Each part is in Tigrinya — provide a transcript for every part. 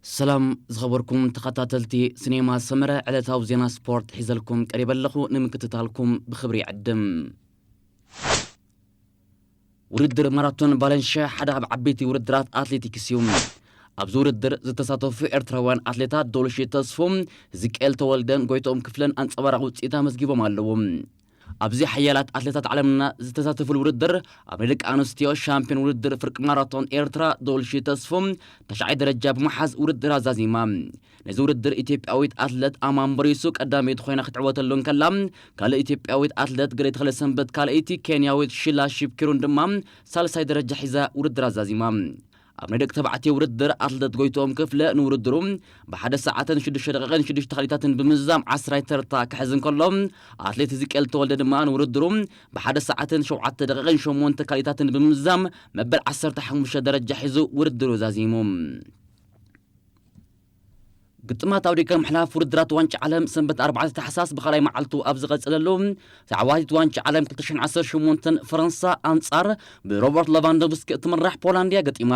ሰላም ዝኸበርኩም ተኸታተልቲ ሲኔማ ሰመረ፣ ዕለታዊ ዜና ስፖርት ሒዘልኩም ቀሪበ ኣለኹ። ንምክትታልኩም ብኽብሪ ይዕድም። ውድድር ማራቶን ቫለንሽያ ሓደ ካብ ዓበይቲ ውድድራት ኣትሌቲክስ እዩ። ኣብዚ ውድድር ዝተሳተፉ ኤርትራውያን ኣትሌታት ዶልሺ ተስፎም፣ ህዝቅኤል ተወልደን ጎይትኦም ክፍለን ኣንጸባራቒ ውጽኢት ኣመዝጊቦም ኣለዉ። ኣብዚ ሓያላት ኣትሌታት ዓለምና ዝተሳተፉሉ ውድድር፣ ኣብ ናይ ደቂ ኣንስትዮ ሻምፒዮን ውድድር ፍርቂ ማራቶን ኤርትራ ዶልሺ ተስፎም ተሽዓይ ደረጃ ብምሓዝ ውድድር ኣዛዚማ። ነዚ ውድድር ኢትዮጵያዊት ኣትለት ኣማን በሪሱ ቀዳመይቲ ኮይና ክትዕወተሉ እንከላ፣ ካልእ ኢትዮጵያዊት ኣትለት ግደይ ተኽለሰንበት ካልኣይቲ፣ ኬንያዊት ሺላ ሺፕኪሩን ድማ ሳልሳይ ደረጃ ሒዛ ውድድር ኣዛዚማ። ኣብ ናይ ደቂ ተባዕትዮ ውድድር ኣትለት ጎይትኦም ክፍለ ንውድድሩ ብሓደ ሰዓትን ሽዱሽተ ደቂቕን ሽዱሽተ ካሊታትን ብምዝዛም ዓስራይ ተርታ ክሕዝ እንከሎ፣ ኣትሌት ህዝቅኤል ተወልደ ድማ ንውድድሩ ብሓደ ሰዓትን ሸውዓተ ደቂቕን ሸሞንተ ካሊታትን ብምዝዛም መበል ዓሰርተ ሓሙሽተ ደረጃ ሒዙ ውድድሩ ዛዚሙ። ግጥማት ኣውዲካ ምሕላፍ ውድድራት ዋንጫ ዓለም ሰንበት ኣርባዕተ ታሕሳስ ብኻልኣይ መዓልቱ ኣብ ዝቐጸለሉ፣ ተዓዋቲት ዋንጫ ዓለም ክልተ ሽሕን ዓሰርተ ሸሞንተን ፈረንሳ ኣንጻር ብሮበርት ለቫንዶቭስኪ እትምራሕ ፖላንድ እያ ገጢማ።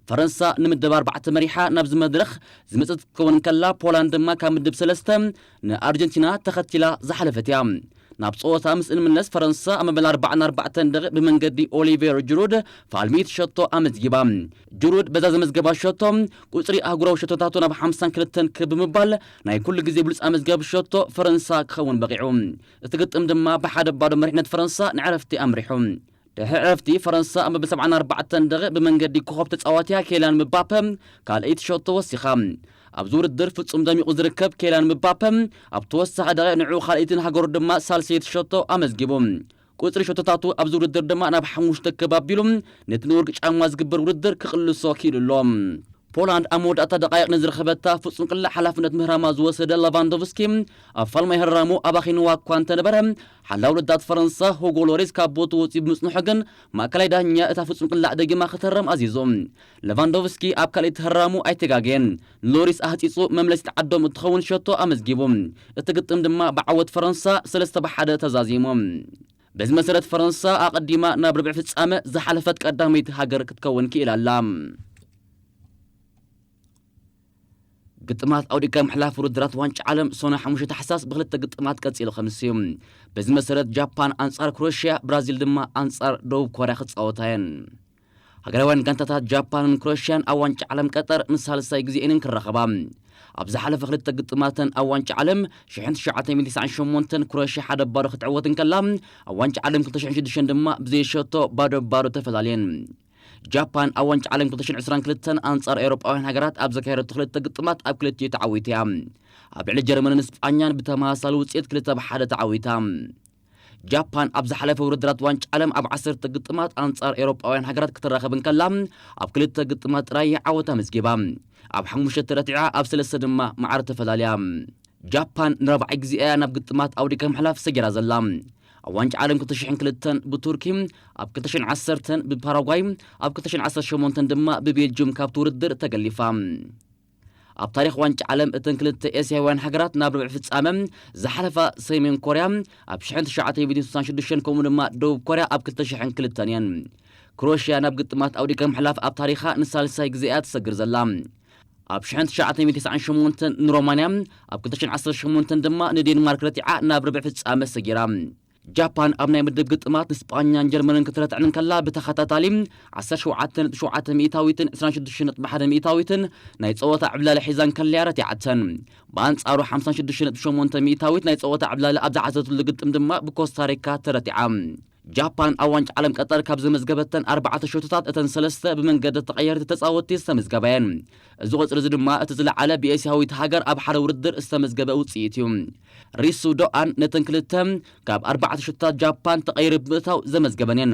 ፈረንሳ ንምድብ ኣርባዕተ መሪሓ ናብዚ መድረኽ ዝመጸት ክትከውን እንከላ፣ ፖላንድ ድማ ካብ ምድብ ሰለስተ ንኣርጀንቲና ተኸቲላ ዝሓለፈት እያ። ናብ ጸወታ ምስ እንምለስ፣ ፈረንሳ ኣብ መበል ኣርባዓን ኣርባዕተን ደቂቕ ብመንገዲ ኦሊቬር ጅሩድ ፋልሚት ሸቶ ኣመዝጊባ። ጅሩድ በዛ ዘመዝገባ ሸቶ ቁጽሪ ኣህጉራዊ ሸቶታቱ ናብ ሓምሳን ክልተን ክብ ብምባል ናይ ኩሉ ግዜ ብሉጽ ኣመዝጋቢ ሸቶ ፈረንሳ ክኸውን በቒዑ። እቲ ግጥም ድማ ብሓደ ባዶ መሪሕነት ፈረንሳ ንዕረፍቲ ኣምሪሑ። ድሕሪ ዕረፍቲ፣ ፈረንሳ ኣብ መበል ሰብዓን ኣርባዕተን ደቂቕ ብመንገዲ ኮኸብ ተጻዋትያ ኬይላን ምባፐ ካልኣይቲ ሸቶ ወሲኻ። ኣብዚ ውድድር ፍጹም ደሚቑ ዝርከብ ኬይላን ምባፐ፣ ኣብ ተወሳኺ ደቂቕ ንዕኡ ካልኣይቲ፣ ንሃገሩ ድማ ሳልሰይቲ ሸቶ ኣመዝጊቡ። ቁጽሪ ሸቶታቱ ኣብዚ ውድድር ድማ ናብ ሓሙሽተ ክብ ኣቢሉ፣ ነቲ ንወርቂ ጫማ ዝግበር ውድድር ክቕልሶ ክኢሉ ኣሎ። ፖላንድ ኣብ መወዳእታ ደቃይቕ ንዝረኸበታ ፍጹም ቅላዕ ሓላፍነት ምህራማ ዝወሰደ ላቫንዶቭስኪ፣ ኣብ ፋልማይ ህራሙ ኣባኺንዋ እኳ እንተነበረ፣ ሓላው ረዳት ፈረንሳ ሁጎ ሎሪስ ካብ ቦትኡ ወጺኡ ብምጽንሑ ግን፣ ማእከላይ ዳኛ እታ ፍጹም ቅላዕ ደጊማ ክትህረም ኣዚዙ። ሌቫንዶቭስኪ ኣብ ካልኣይቲ ህራሙ ኣይተጋገየን። ሎሪስ ኣህጺጹ መምለሲት ዓዶም እትኸውን ሸቶ ኣመዝጊቡ። እቲ ግጥም ድማ ብዓወት ፈረንሳ ሰለስተ ብ ሓደ ተዛዚሙ። በዚ መሰረት፣ ፈረንሳ ኣቐዲማ ናብ ርብዒ ፍጻመ ዝሓለፈት ቀዳመይቲ ሃገር ክትከውን ክኢላ ኣላ። ግጥማት ኣውዲካ ምሕላፍ ውድድራት ዋንጫ ዓለም ሶነ ሓሙሽተ ታሕሳስ ብክልተ ግጥማት ቀጺሉ ከምስ እዩ። በዚ መሰረት፣ ጃፓን ኣንጻር ክሮኤሽያ፣ ብራዚል ድማ ኣንጻር ደቡብ ኮርያ ክጻወታ እየን። ሃገራውያን ጋንታታት ጃፓንን ክሮኤሽያን ኣብ ዋንጫ ዓለም ቀጠር ንሳልሳይ ግዜ እየን ክራኸባ። ኣብ ዝሓለፈ ክልተ ግጥማተን ኣብ ዋንጫ ዓለም ሽሕን ትሽዓተ ሚእትን ትስዓን ሸሞንተን ክሮኤሽያ ሓደ ባዶ ክትዕወት እንከላ፣ ኣብ ዋንጫ ዓለም ክልተ ሽሕን ሽዱሽተን ድማ ብዘይሸቶ ባዶ ባዶ ተፈላልየን። ጃፓን ኣብ ዋንጫ ዓለም ክልተ ሽሕን ዕስራን ክልተን ኣንጻር ኤውሮጳውያን ሃገራት ኣብ ዘካየደቶ ክልተ ግጥማት ኣብ ክልቲኡ ተዓዊታ እያ። ኣብ ልዕሊ ጀርመንን ስጳኛን ብተመሳሳሊ ውጽኢት ክልተ ብ ሓደ ተዓዊታ። ጃፓን ኣብ ዝሓለፈ ውድድራት ዋንጫ ዓለም ኣብ ዓሰርተ ግጥማት ኣንጻር ኤውሮጳውያን ሃገራት ክትራኸብ እንከላ፣ ኣብ ክልተ ግጥማት ጥራይ ዓወት ኣመዝጊባ። ኣብ ሓሙሽተ ተረቲዓ፣ ኣብ ሰለስተ ድማ ማዕረ ተፈላልያ። ጃፓን ንራብዓይ ግዜ እያ ናብ ግጥማት ኣውዲካ ምሕላፍ ሰጊራ ዘላ። ኣብ ዋንጫ ዓለም ክልተ ሽሕን ክልተን ብቱርኪ፣ ኣብ ክልተ ሽሕን ዓሰርተን ብፓራጓይ፣ ኣብ ክልተ ሽሕን ዓሰርተ ሸሞንተን ድማ ብቤልጅም ካብቲ ውድድር ተገሊፋ። ኣብ ታሪኽ ዋንጫ ዓለም እተን ክልተ ኤስያውያን ሃገራት ናብ ርብዒ ፍጻመ ዝሓለፋ ሰሜን ኮርያ ኣብ ሽሕን ትሽዓተ ሚእትን ስሳን ሽዱሽተን፣ ከምኡ ድማ ደቡብ ኮርያ ኣብ ክልተ ሽሕን ክልተን እየን። ክሮኤሽያ ናብ ግጥማት ኣውዲካ ምሕላፍ ኣብ ታሪኻ ንሳልሳይ ግዜ እያ ትሰግር ዘላ። ኣብ ሽሕን ትሽዓተ ሚእትን ተስዓን ሸሞንተን ንሮማንያ፣ ኣብ ክልተ ሽሕን ዓሰርተ ሸሞንተን ድማ ንዴንማርክ ረቲዓ ናብ ርብዒ ፍጻመ ሰጊራ። ጃፓን ኣብ ናይ ምድብ ግጥማት ንስጳኛን ጀርመንን ክትረትዕን እንከላ፣ ብተኸታታሊ ዓሰርተ ሸውዓተ ነጥቢ ሸውዓተ ሚእታዊትን ዕስራን ሽዱሽተን ነጥቢ ሓደ ሚእታዊትን ናይ ጸወታ ዕብላለ ሒዛ እንከለያ ረቲዓተን። ብኣንጻሩ ሓምሳን ሽዱሽተን ነጥቢ ሸሞንተ ሚእታዊት ናይ ጸወታ ዕብላለ ኣብ ዝሓዘትሉ ግጥም ድማ ብኮስታሪካ ተረቲዓ። ጃፓን ኣብ ዋንጫ ዓለም ቀጠር ካብ ዘመዝገበተን ኣርባዕተ ሸቶታት፣ እተን ሰለስተ ብመንገዲ ተቐየርቲ ተጻወትቲ ዝተመዝገባ እየን። እዚ ቁጽሪ እዚ ድማ እቲ ዝለዓለ ብኤስያዊት ሃገር ኣብ ሓደ ውድድር ዝተመዝገበ ውጽኢት እዩ። ሪሱ ዶኣን ነተን ክልተ ካብ ኣርባዕተ ሸቶታት ጃፓን ተቐይሩ ብምእታው ዘመዝገበን እየን።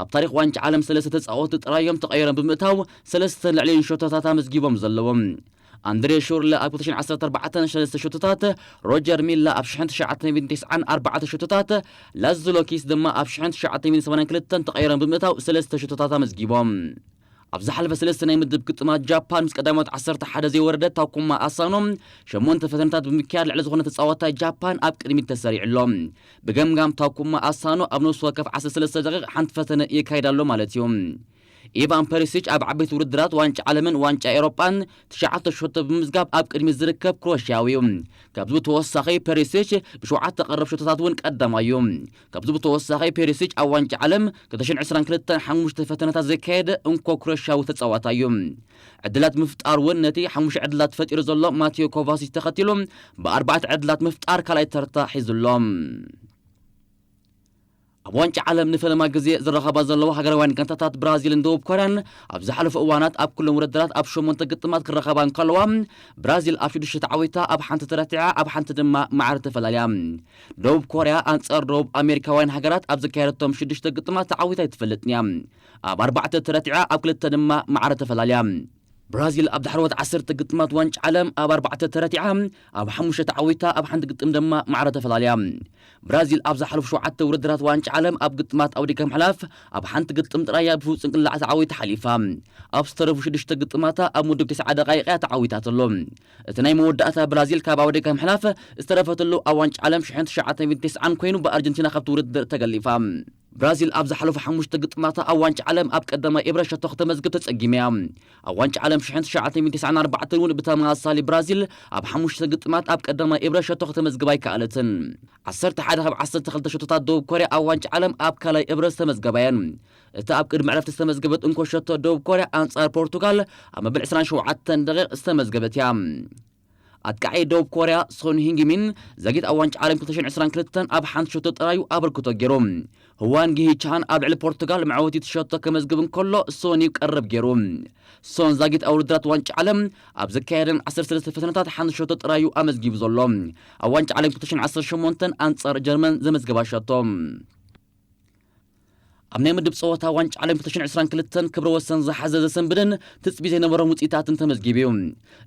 ኣብ ታሪኽ ዋንጫ ዓለም ሰለስተ ተጻወትቲ ጥራይ እዮም ተቐይሮም ብምእታው ሰለስተ ልዕሊኡን ሸቶታት ኣመዝጊቦም ዘለዎም። ኣንድሬ ሹርለ ኣብ ክልተ ሽሕን ዓሰርተ ኣርባዕተን ሰለስተ ሸቶታት፣ ሮጀር ሚላ ኣብ ሽሕን ትሽዓተ ሚእትን ተስዓን ኣርባዕተ ሸቶታት፣ ላዝሎ ኪስ ድማ ኣብ ሽሕን ትሽዓተ ሚእትን ሰማንያን ክልተን ተቐይሮም ብምእታው ሰለስተ ሸቶታት ኣመዝጊቦም። ኣብ ዝሓለፈ ሰለስተ ናይ ምድብ ግጥማት፣ ጃፓን ምስ ቀዳሞት ዓሰርተ ሓደ ዘይወረደ ታኩማ ኣሳኖ ሸሞንተ ፈተነታት ብምክያድ፣ ልዕሊ ዝኾነ ተጻዋታይ ጃፓን ኣብ ቅድሚት ተሰሪዑ ኣሎ። ብገምጋም፣ ታኩማ ኣሳኖ ኣብ ነፍሲ ወከፍ ዓሰርተ ሰለስተ ደቂቕ ሓንቲ ፈተነ የካይድ ኣሎ ማለት እዩ። ኢቫን ፐሪሲች ኣብ ዓበይቲ ውድድራት ዋንጫ ዓለምን ዋንጫ ኤውሮጳን ትሽዓተ ሸቶ ብምምዝጋብ ኣብ ቅድሚት ዝርከብ ክሮኤሽያዊ እዩ። ካብዚ ብተወሳኺ ፐሪሲች ብሸውዓተ ቀረብ ሸቶታት እውን ቀዳማይ እዩ። ካብዚ ብተወሳኺ ፔሪሲች ኣብ ዋንጫ ዓለም ክልተ ሽሕን ዕስራን ክልተን ሓሙሽተ ፈተነታት ዘካየደ እንኮ ክሮኤሽያዊ ተጻዋታይ እዩ። ዕድላት ምፍጣር እውን ነቲ ሓሙሽተ ዕድላት ፈጢሩ ዘሎ ማቴዮ ኮቫሲች ተኸቲሉ ብኣርባዕተ ዕድላት ምፍጣር ካልኣይ ተርታ ሒዙ ኣሎ። ኣብ ዋንጫ ዓለም ንፈለማ ግዜ ዝራኸባ ዘለዋ ሃገራውያን ጋንታታት ብራዚልን ደቡብ ኮርያን ኣብ ዝሓለፉ እዋናት ኣብ ኩሎም ውድድራት ኣብ ሸሞንተ ግጥማት ክራኸባ እንከለዋ፣ ብራዚል ኣብ ሽዱሽተ ተዓዊታ ኣብ ሓንቲ ተረቲዓ ኣብ ሓንቲ ድማ ማዕረ ተፈላልያ። ደቡብ ኮርያ ኣንጻር ደቡብ ኣሜሪካውያን ሃገራት ኣብ ዘካየደቶም ሽዱሽተ ግጥማት ተዓዊታ ኣይትፈልጥን እያ። ኣብ ኣርባዕተ ተረቲዓ ኣብ ክልተ ድማ ማዕረ ተፈላልያ። ብራዚል ኣብ ዝሓለፈት ዓሰርተ ግጥማት ዋንጫ ዓለም ኣብ ኣርባዕተ ተረቲዓ ኣብ ሓሙሽተ ተዓዊታ ኣብ ሓንቲ ግጥም ድማ ማዕረ ተፈላልያ። ብራዚል ኣብ ዝሓለፉ ሸውዓተ ውድድራት ዋንጫ ዓለም ኣብ ግጥማት ኣውዲካ ምሕላፍ ኣብ ሓንቲ ግጥም ጥራይ እያ ብፍጹም ቅላዕ ተዓዊታ ሓሊፋ። ኣብ ዝተረፉ ሽዱሽተ ግጥማታ ኣብ ምዱብ ተስዓ ደቃይቕ እያ ተዓዊታትሉ። እቲ ናይ መወዳእታ ብራዚል ካብ ኣውዲካ ምሕላፍ ዝተረፈትሉ ኣብ ዋንጫ ዓለም ሽሕን ትሽዓተ ሚእትን ተስዓን ኮይኑ ብኣርጀንቲና ካብቲ ውድድር ተገሊፋ። ብራዚል ኣብ ዝሓለፉ ሓሙሽተ ግጥማታ ኣብ ዋንጫ ዓለም ኣብ ቀዳማይ ኤብረ ሸቶ ከተመዝግብ ተጸጊመ እያ። ኣብ ዋንጫ ዓለም ሽሕን ትሽዓተ ሚእትን ተስዓን ኣርባዕተን እውን ብተመሳሳሊ ብራዚል ኣብ ሓሙሽተ ግጥማት ኣብ ቀዳማይ ኤብረ ሸቶ ከተመዝግብ ኣይከኣለትን። ዓሰርተ ሓደ ካብ ዓሰርተ ክልተ ሸቶታት ደቡብ ኮርያ ኣብ ዋንጫ ዓለም ኣብ ካልኣይ ኤብረ ዝተመዝገባ እየን። እታ ኣብ ቅድሚ ዕረፍቲ ዝተመዝገበት እንኮ ሸቶ ደቡብ ኮርያ ኣንጻር ፖርቱጋል ኣብ መበል ዕስራን ሸውዓተን ደቂቕ ዝተመዝገበት እያ። ኣጥቃዒ ደቡብ ኮርያ ሶን ሂንግሚን ዛጊት ኣብ ዋንጫ ዓለም ክልተ ሽሕን ዕስራን ክልተን ኣብ ሓንቲ ሸቶ ጥራዩ ኣበርክቶ ገይሩ። ህዋን ጊሂቻን ኣብ ልዕሊ ፖርቱጋል መዕወቲት ሸቶ ከመዝግብ እንከሎ ሶን እዩ ቀረብ ገይሩ። ሶን ዛጊት ኣብ ውድድራት ዋንጫ ዓለም ኣብ ዘካየደን ዓሰርተ ሰለስተ ፈተነታት ሓንቲ ሸቶ ጥራዩ ኣመዝጊቡ ዘሎ። ኣብ ዋንጫ ዓለም ክልተ ሽሕን ዓሰርተ ሸሞንተን ኣንጻር ጀርመን ዘመዝገባ ሸቶ። ኣብ ናይ ምድብ ጸወታ ዋንጫ ዓለም ክልተ ሽሕን ዕስራን ክልተን ክብረ ወሰን ዝሓዘ ዘሰንብድን ትጽቢት ዘይነበሮም ውጽኢታትን ተመዝጊቡ እዩ።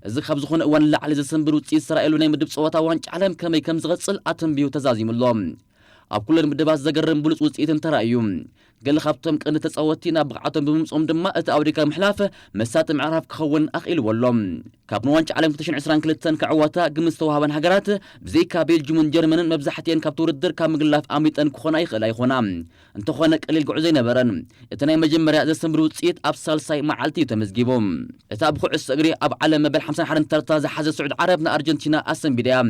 እዚ ካብ ዝኾነ እዋን ንላዕሊ ዘሰንብድ ውጽኢት ዝተራእየሉ ናይ ምድብ ጸወታ ዋንጫ ዓለም ከመይ ከም ዝቐጽል ኣተንቢሁ ተዛዚሙ ኣሎ። ኣብ ኩለን ምድባት ዘገርም ብሉጽ ውጽኢት እንተራእዩ፣ ገለ ካብቶም ቀንዲ ተጻወትቲ ናብ ብቕዓቶም ብምምጾም ድማ እቲ ኣውዲካ ምሕላፍ መሳጢ ምዕራፍ ክኸውን ኣኽኢልዎ ኣሎ። ካብ ንዋንጫ ዓለም ክልተ ሽሕን ዕስራን ክልተን ክዕወታ ግምት ዝተዋህበን ሃገራት ብዘይካ ቤልጅምን ጀርመንን መብዛሕትኤን ካብቲ ውድድር ካብ ምግላፍ ኣምሊጠን ክኾና ይኽእላ ይኾና። እንተኾነ ቀሊል ጉዕዞ ኣይነበረን። እቲ ናይ መጀመርያ ዘሰንብድ ውጽኢት ኣብ ሳልሳይ መዓልቲ እዩ ተመዝጊቡ። እታ ብኩዕሶ እግሪ ኣብ ዓለም መበል ሓምሳን ሓደን ተርታ ዝሓዘ ስዑድ ዓረብ ንኣርጀንቲና ኣሰንቢዳ እያ።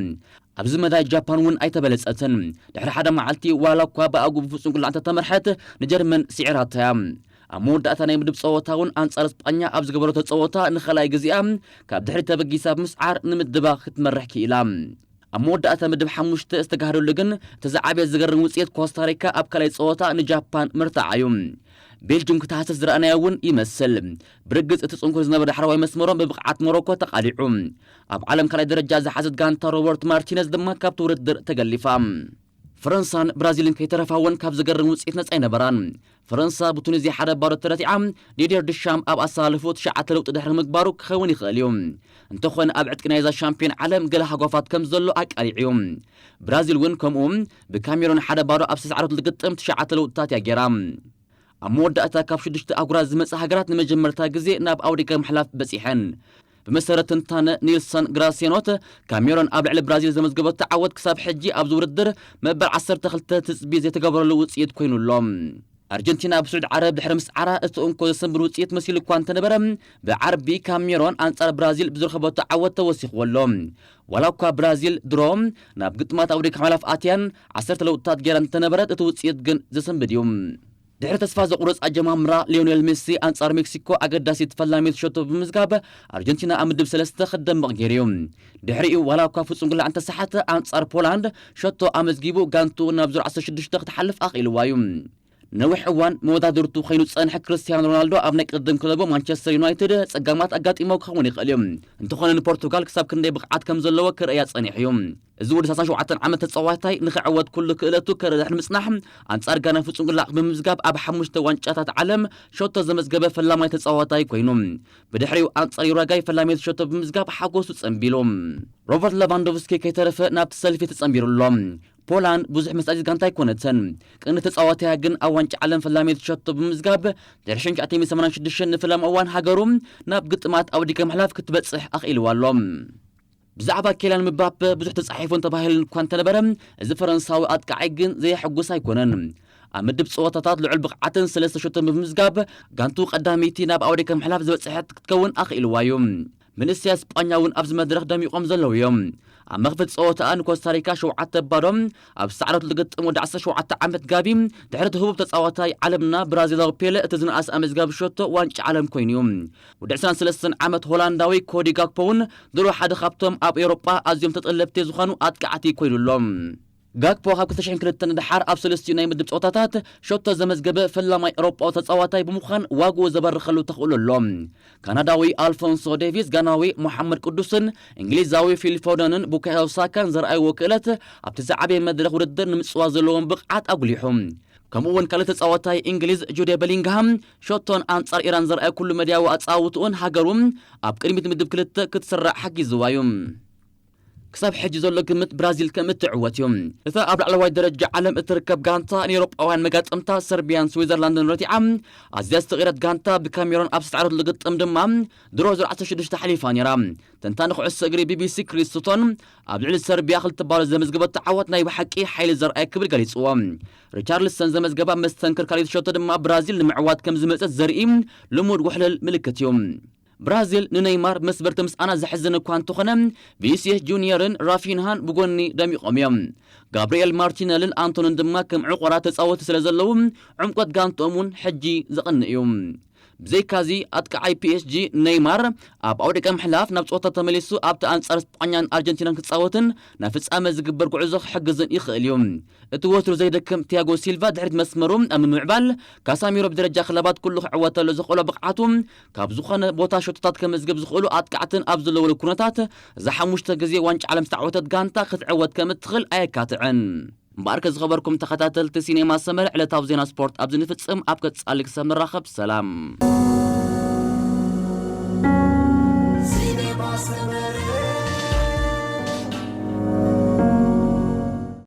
ኣብዚ መዳይ ጃፓን እውን ኣይተበለጸትን። ድሕሪ ሓደ መዓልቲ ዋላ እኳ ብኣግኡ ብፍጹም ጉላዕ እንተተመርሐት ንጀርመን ስዒራታ እያ። ኣብ መወዳእታ ናይ ምድብ ጸወታ እውን ኣንጻር ስጳኛ ኣብ ዝገበረቶ ጸወታ ንኻልኣይ ግዜኣ ካብ ድሕሪ ተበጊሳ ብምስዓር ንምድባ ክትመርሕ ክኢላ። ኣብ መወዳእታ ምድብ ሓሙሽተ ዝተጋህደሉ ግን እቲ ዝዓበየ ዝገርም ውጽኢት ኮስታሪካ ኣብ ካልኣይ ጸወታ ንጃፓን ምርታዓ እዩ። ቤልጅም ክትሃስስ ዝረኣናዮ እውን ይመስል። ብርግጽ እቲ ጽንኩር ዝነበረ ዳሕረዋይ መስመሮም ብብቕዓት ሞሮኮ ተቓሊዑ። ኣብ ዓለም ካልኣይ ደረጃ ዝሓዘት ጋንታ ሮበርት ማርቲነዝ ድማ ካብቲ ውድድር ተገሊፋ። ፈረንሳን ብራዚልን ከይተረፋ እውን ካብ ዝገርም ውጽኢት ነጻ ኣይነበራን። ፈረንሳ ብቱኒዝያ ሓደ ባዶ ተረቲዓ፣ ዲድየር ድሻም ኣብ ኣሰላልፍኡ ትሽዓተ ለውጢ ድሕሪ ምግባሩ ክኸውን ይኽእል እዩ። እንተኾነ ኣብ ዕጥቂ ናይዛ ሻምፒዮን ዓለም ገለ ሃጓፋት ከም ዘሎ ኣቃሊዑ እዩ። ብራዚል እውን ከምኡ ብካሜሮን ሓደ ባዶ ኣብ ዝተስዓረትሉ ግጥም ትሽዓተ ለውጥታት እያ ገይራ። ኣብ መወዳእታ ካብ ሽዱሽተ ኣህጉራት ዝመጻ ሃገራት ንመጀመርታ ግዜ ናብ ኣውዲካ ምሕላፍ በጺሐን። ብመሰረት ትንታነ ኒልሰን ግራሴኖት፣ ካሜሮን ኣብ ልዕሊ ብራዚል ዘመዝገበቶ ዓወት ክሳብ ሕጂ ኣብዚ ውድድር መበል ዓሰርተ ክልተ ትጽቢት ዘይተገበረሉ ውጽኢት ኮይኑ ኣሎ። ኣርጀንቲና ኣብ ስዑድ ዓረብ ድሕሪ ምስዓራ እቲ እንኮ ዘሰንብድ ውጽኢት መሲሉ እኳ እንተነበረ፣ ብዓርቢ ካሜሮን ኣንጻር ብራዚል ብዝረኸበቶ ዓወት ተወሲኽዎ ኣሎ። ዋላ እኳ ብራዚል ድሮ ናብ ግጥማት ኣውዲካ ምሕላፍ ኣትያን ዓሰርተ ለውጥታት ገይራ እንተነበረት፣ እቲ ውጽኢት ግን ዘሰንብድ እዩ። ድሕሪ ተስፋ ዘቑርጽ ኣጀማምራ ሊዮኔል ሜሲ ኣንጻር ሜክሲኮ ኣገዳሲት ፈላሚት ሸቶ ብምዝጋብ ኣርጀንቲና ኣብ ምድብ ሰለስተ ክደምቕ ገይሩ እዩ። ድሕሪኡ ዋላ እኳ ፍጹም ጉላዕ እንተሰሓተ ኣንጻር ፖላንድ ሸቶ ኣመዝጊቡ ጋንቱ ናብ ዙር ዓሰርተ ሽዱሽተ ክትሓልፍ ኣኽኢልዋ እዩ። ነዊሕ እዋን መወዳድርቱ ኮይኑ ዝጸንሐ ክርስቲያኖ ሮናልዶ ኣብ ናይ ቅድም ክለቡ ማንቸስተር ዩናይትድ ጸጋማት ኣጋጢሞ ክኸውን ይኽእል እዩ። እንተኾነ ንፖርቱጋል ክሳብ ክንደይ ብቕዓት ከም ዘለዎ ክርእያ ጸኒሑ እዩ። እዚ ወዲ ሰላሳ ሸውዓተ ዓመት ተጻዋታይ ንኽዕወት ኩሉ ክእለቱ ከርኢ ድሕሪ ምጽናሕ ኣንጻር ጋና ፍጹም ጉላዕ ብምምዝጋብ ኣብ ሓሙሽተ ዋንጫታት ዓለም ሸቶ ዘመዝገበ ፈላማይ ተጻዋታይ ኮይኑ፣ ብድሕሪኡ ኣንጻር ዩራጋይ ፈላመይቲ ሸቶ ብምምዝጋብ ሓጎሱ ጸንቢሉ። ሮበርት ለቫንዶቭስኪ ከይተረፈ ናብቲ ሰልፊ ተጸንቢሩ ኣሎ። ፖላንድ ብዙሕ መሳጢት ጋንታ ኣይኮነትን። ቀንዲ ተጻዋታያ ግን ኣብ ዋንጫ ዓለም ፈላመይቲ ሸቶ ብምምዝጋብ ድሕሪ ሽዱሽተ ሚእቲ ሰማንያን ሽዱሽተ ንፈለማ እዋን ሃገሩ ናብ ግጥማት ኣውዲካ ምሕላፍ ክትበጽሕ ኣኽኢልዋ ኣሎ። ብዛዕባ ኬልያን ምባፔ ብዙሕ ተጻሒፉን ተባሂሉን እኳ እንተነበረ፣ እዚ ፈረንሳዊ ኣጥቃዓይ ግን ዘየሐጉስ ኣይኮነን። ኣብ ምድብ ጸወታታት ልዑል ብቕዓትን ሰለስተ ሸቶ ብምምዝጋብ፣ ጋንቱ ቀዳመይቲ ናብ ኣውደ ከም ሕላፍ ዝበጽሐት ክትከውን ኣኽኢልዋ እዩ። መንእሰያት ስጳኛ እውን ኣብዚ መድረኽ ደሚቖም ዘለዉ እዮም። ኣብ መኽፈቲ ጸወታኣ ንኮስታሪካ ሸውዓተ ባዶ ኣብ ዝሰዓረትሉ ግጥም፣ ወዲ ዓሰርተ ሸውዓተ ዓመት ጋቢ፣ ድሕሪ እቲ ህቡብ ተጻዋታይ ዓለምና ብራዚላዊ ፔለ እቲ ዝነኣሰ ኣመዝጋቢ ሸቶ ዋንጫ ዓለም ኮይኑ እዩ። ወዲ ዕስራን ሰለስተን ዓመት ሆላንዳዊ ኮዲ ጋክፖ እውን ድሮ ሓደ ካብቶም ኣብ ኤውሮጳ ኣዝዮም ተጠለብቲ ዝኾኑ ኣጥቃዕቲ ኮይኑ ኣሎ። ጋክፖ ካብ ክልተ ሽሕን ክልተን ንደሓር ኣብ ሰለስቲኡ ናይ ምድብ ጸወታታት ሸቶ ዘመዝገበ ፈላማይ ኤውሮጳዊ ተጻዋታይ ብምዃን ዋግኡ ዘበርኸሉ ተኽእሎ ኣሎ። ካናዳዊ ኣልፎንሶ ዴቪስ፣ ጋናዊ ሞሓመድ ቅዱስን እንግሊዛዊ ፊል ፎደንን ቡካዮ ሳካን ዘርኣይዎ ክእለት ኣብቲ ዝዓበየ መድረኽ ውድድር ንምጽዋት ዘለዎም ብቕዓት ኣጉሊሑ። ከምኡ እውን ካልእ ተጻዋታይ እንግሊዝ ጁዴ በሊንግሃም ሸቶን ኣንጻር ኢራን ዘርኣየ ኩሉ መድያዊ ኣጻውትኡን ሃገሩ ኣብ ቅድሚት ምድብ ክልተ ክትስራዕ ሓጊዝዋ እዩ። ክሳብ ሕጂ ዘሎ ግምት ብራዚል ከም እትዕወት እዩ። እታ ኣብ ላዕለዋይ ደረጃ ዓለም እትርከብ ጋንታ ንኤውሮጳውያን መጋጥምታ ሰርቢያን ስዊዘርላንድን ረቲዓ ኣዝያ ዝተቐረት ጋንታ ብካሜሮን ኣብ ዝተዓረተሉ ግጥም ድማ ድሮ ዜሮ ዓሰርተ ሽዱሽተ ሓሊፋ ነይራ። ተንታኒ ኩዕሶ እግሪ ቢቢሲ ክሪስ ሱቶን ኣብ ልዕሊ ሰርቢያ ክልተ ባዶ ዘመዝገበቶ ዓወት ናይ ብሓቂ ሓይሊ ዘርኣየ ክብል ገሊጽዎ። ሪቻርልሰን ዘመዝገባ መስተንክር ካልኣይቲ ሸቶ ድማ ብራዚል ንምዕዋት ከም ዝመጸት ዘርኢ ልሙድ ውሕልል ምልክት እዩ። ብራዚል ንነይማር መስበርቲ ምስኣና ዘሕዝን እኳ እንተኾነ፣ ቪኒሲየስ ጁኒየርን ራፊንሃን ብጎኒ ደሚቖም እዮም። ጋብርኤል ማርቲነልን ኣንቶንን ድማ ከም ዕቑራት ተጻወቲ ስለ ዘለዉ፣ ዕምቆት ጋንትኦም እውን ሕጂ ዘቕንእ እዩ። ብዘይካዚ፣ ኣጥቃዓይ ፒኤስጂ ኔይማር ኣብ ኣውደቀ ምሕላፍ ናብ ጸወታ ተመሊሱ ኣብቲ ኣንጻር ስጳኛን ኣርጀንቲናን ክጻወትን ናብ ፍጻመ ዝግበር ጉዕዞ ክሕግዝን ይኽእል እዩ። እቲ ወትሩ ዘይደክም ቲያጎ ሲልቫ ድሕሪት መስመሩ ኣብ ምምዕባል፣ ካሳሚሮ ብደረጃ ክለባት ኩሉ ክዕወተሉ ዘኽእሎ ብቕዓቱ ካብ ዝኾነ ቦታ ሸቶታት ከመዝግብ ዝኽእሉ ኣጥቃዕትን ኣብ ዘለወሉ ኩነታት፣ እዛ ሓሙሽተ ግዜ ዋንጫ ዓለም ዝተዓወተት ጋንታ ክትዕወት ከም እትኽእል ኣየካትዕን። እምበኣርከ ዝኸበርኩም ተኸታተልቲ ሲኔማ ሰመረ፣ ዕለታዊ ዜና ስፖርት ኣብዚ ንፍጽም። ኣብ ቀጻሊ ክሳብ ንራኸብ ሰላም።